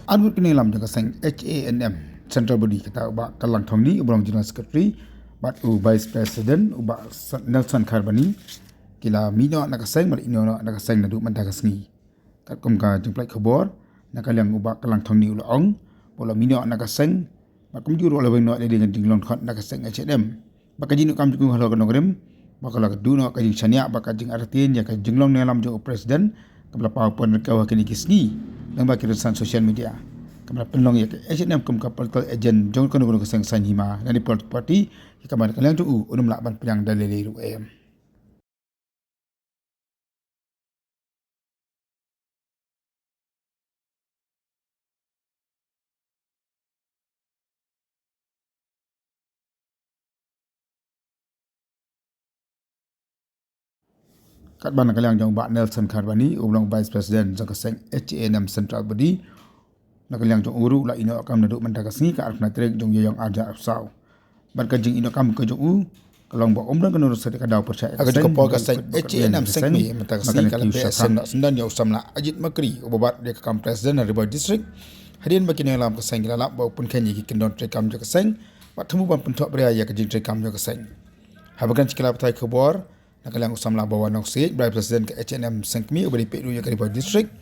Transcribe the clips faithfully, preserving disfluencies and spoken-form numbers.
Arngut ki nongïalam jong ka seng H A N M Central Body, kata u Bah Kallang Thongni, u ba long General Secretary, bad u Vice President, u Bah Nelson Kharbani, ki la mih noh na ka seng, bad ïeh noh na ka seng naduh mynta ka sngi. Katkum ka jingpynlait khubor na ka liang, u Bah Kallang Thongni u la ong ba u la mih noh na ka seng, bad kumjuh ruh u la weng noh lada ka jinglong dkhot na ka seng H A N M. Bad ka jingïakhun jong u halor ka nongrim, bad ka la duh noh ka jingshaniah bad ka jingartatien ïa ka jinglong nongïalam jong u President, kaba la paw pynrem ha kine ki sngi lyngba ki rynsan social media, kaba la pynlong ïa ka H A N M kum ka political agent jong kano kano ka seng saiñ hima, lane political party, ïa kaba na ka liang jong u un ym lah ban pdiang da lei lei ruh em. Katba na ka liang jong u Bah Nelson Kharbani, u ba long Vice President jong ka seng H A N M Central Body, na ka liang jong u ruh u la ïeh noh kam naduh mynta ka sngi, ka arphew khyndai tarik jong u Ïaïong arhajar arphew saw. Bad ka jingïeh noh kam ka jong u ka long ba ym don kano kano ka daw pyrshah ïa ka seng. Ha kajuh ka por ka seng H A N M Seng Kmie mynta ka sngi ka la beh seng noh syndon ïa u samla Ajit Makri, uba bat ïa ka kam President na Ri Bhoi District, hadien ba ki nongïalam ka seng ki la lap ba u pynkheiñ ïa ki kyndon treikam jong ka seng, bad thmu ban pynthoh briew ïa ka jingtreikam jong ka seng. Haba kren sha ki lad pathai khubor, na ka liang u samla Bawa Nongsiej, Vice President ka H A N M Seng Kmie, uba dei peit ruh ïa ka Ri Bhoi District,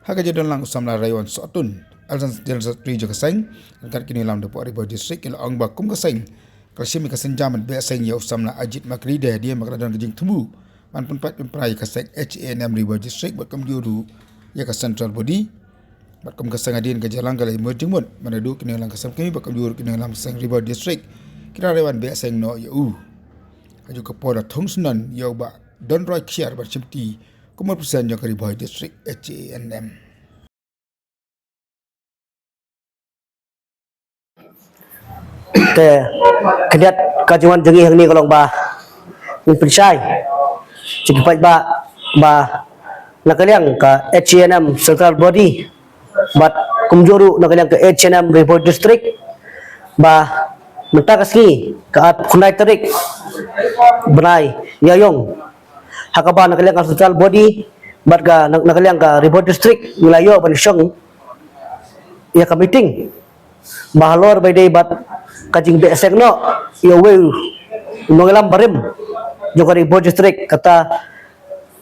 ha ka jingdon lang u samla Raiwan Sohtun, Assistant General Secretary jong ka seng, ryngkat ki nongïalam hapoh Ri Bhoi District, ki la ong ba kum ka seng ka la shim ïa ka sienjam ban beh seng ïa u samla Ajit Makri, dei hadien ba ka la don ka jingthmu ban pynpait pynpra ïa ka seng H A N M Ri Bhoi District, bad kumjuh ruh ïa ka Central Body. Bad kum ka seng hadien ka jingïalang ka la mut jingmut, mynta ruh ki nongïalam ka seng Kmie bad kumjuh ruh ki nongïalam ka seng Ri Bhoi District, ki la rai ban beh seng noh ïa u. Kajuh ka por la thung syndon ïa u Bah Donroy Khier ban shimti kum u President jong ka Ri Bhoi District H A N M. Te khyndiat ka jingwan jong ngi hangne ka long ba ngin pynshai sha ki paidbah ba na ka liang ka H A N M Central Body bad kumjuh ruh na ka liang ka H A N M Ri Bhoi District, ba mynta ka sngi ka arphew khyndai tarik bnai Ïaïong, ha kaba na ka liang ka Central Body bad ka na, na ka liang ka Ri Bhoi District ngi la ïoh ban shong ïa ka meeting ba halor ba ïadei bad ka jingbeh seng noh ïa uwei u nongïalam barim jong ka Ri Bhoi District, kata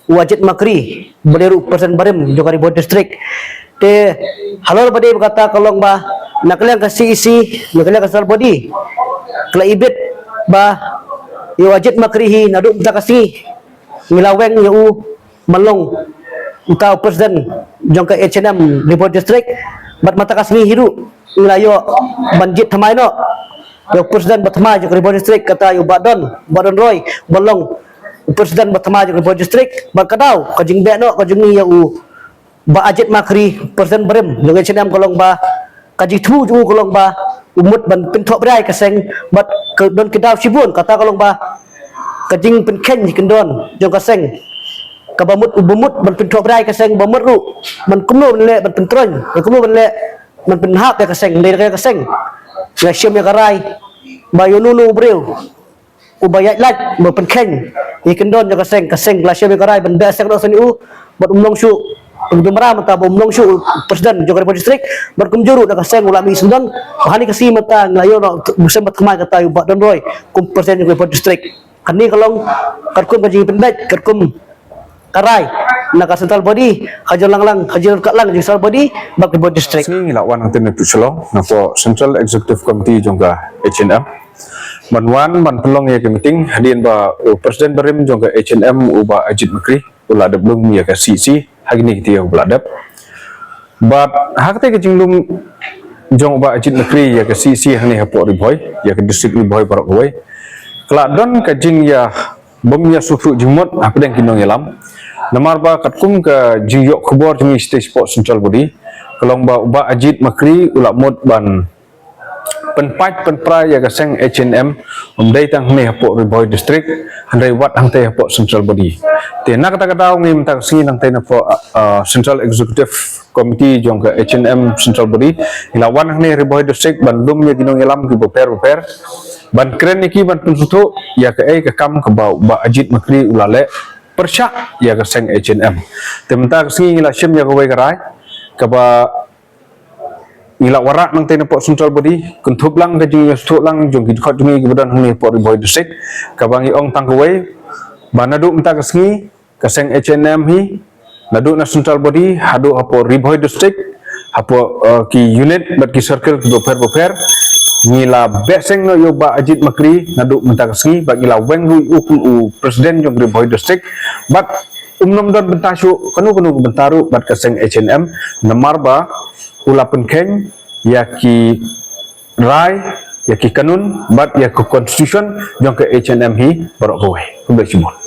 u Ajit Makri, uba dei ruh President barim jong ka Ri Bhoi District. Te halor ba ïadei bad kata ka long ba na ka liang ka C E C, na ka liang ka Central Body, ka la ibit ba ïa u Ajit Makri hi naduh mynta ka sngi ngi la weng ïa u ban long uta u President jong ka H A N M Ri Bhoi District. Bad mynta ka sngi hi ruh ngi la ïoh ban jied thymmai noh ïa u President ba thymmai jong ka Ri Bhoi District, kata ïa u Bah Don, Bah Donroy, ban long u President ba thymmai jong ka Ri Bhoi District. Bad ka daw ka jingbeh noh ka jong ngi ïa u Bah Ajit Makri, President barim jong ka H A N M, ka long ba ka jingthmu jong u ka long ba u mut ban pynthoh briew ïa ka seng, bad ka don ki daw shibun, kata ka long ba ka jingpynkheiñ ki kyndon jong ka seng, kaba mut u ba mut ban pynthoh briew ïa ka seng, ba mut ruh ban kumno ban leh ban pyntroiñ, ban kumno ban leh ban pynhap ïa ka seng, dei ka seng. Ngi la shim ïa ka rai ba ïa uno uno u briew uba ïaid lait, uba pynkheiñ ïa ki kyndon jong ka seng, ka seng ka la shim ïa ka rai ban beh seng noh shen u, bad um long shuh, u dei mara mynta ba um long shuh u President jong ka Ri Bhoi District, bad kumjuh ruh na ka seng u la mih syndon. Ba ha kane ka sngi mynta ngi la ïoh noh u President ba thymmai, kata ïa u Bah Donroy, kum President jong ka Ri Bhoi District. Kane ka long katkum ka jingpynbeit, katkum ka rai na ka Central Body, ka jinglang lang, ka jinglang lang jong ka Central Body bad ka Ri Bhoi District. Sngi ngi la wan hangtei na tu Shillong, na ka Central Executive Committee jong ka H A N M, ban wan ban pynlong ïa ka meeting, hadien ba u President barim jong ka H A N M, u Bah Ajit Makri, u la dep lum ïa ka C E C ha kine ki taïew ba la dep. Bad ha katei ka jinglum jong u Bah Ajit Makri ïa ka C E C hangne hapoh Ri Bhoi, ïa ka District Ri Bhoi baroh kawei, ka la don ka jingïa bym ïa sngewthuh jingmut hapdeng ki nongïalam. Namar ba katkum ka jingïoh khubor jong ngi shatei shapoh Central Body, ka long ba u Bah Ajit Makri u la mut ban pynpait pynpra ïa ka seng H A N M, ym dei tang hangne hapoh Ri Bhoi District, hynrei wat hangtei hapoh Central Body. Te na kata ka daw ngi mynta ka sngi nangtei na pdeng, ah, Central Executive Committee jong ka H A N M Central Body, ngi la wan hangne Ri Bhoi District ban lum ïa ki nongïalam kiba pher ba pher, ban kren ïa ki, ban pynsngewthuh ïa kaei ka kam kaba u Bah Ajit Makri u la leh pyrshah ïa ka seng H A N M. Te mynta ka sngi ngi la shim ïa kawei ka rai kaba ngi la wanrah nangtei na pdeng central body, kynthup lang ka jingïasyllok lang jong ki dkhot jong ngi kiba don hangne ha pdeng Ri Bhoi District, kaba ngi ong tang kawei, ba naduh mynta ka sngi, ka seng H N M hi, naduh na central body, haduh ha pdeng Ri Bhoi District, ha pdeng, eh, ki unit, bad ki circle, kiba pher ba pher, ngi la beh seng noh ïa u Bah Ajit Makri, naduh mynta ka sngi, bad ngi la weng ruh ïa u kum u president jong Ri Bhoi District, bad um nym don bynta shuh, kano kano ka bynta ruh, bad ka seng H N M, namar ba, u la pynkheiñ, ïa ki rai, ïa ki kanun, bad ïa ka constitution, jong ka H N M hi, baroh kawei. Khublei shibun.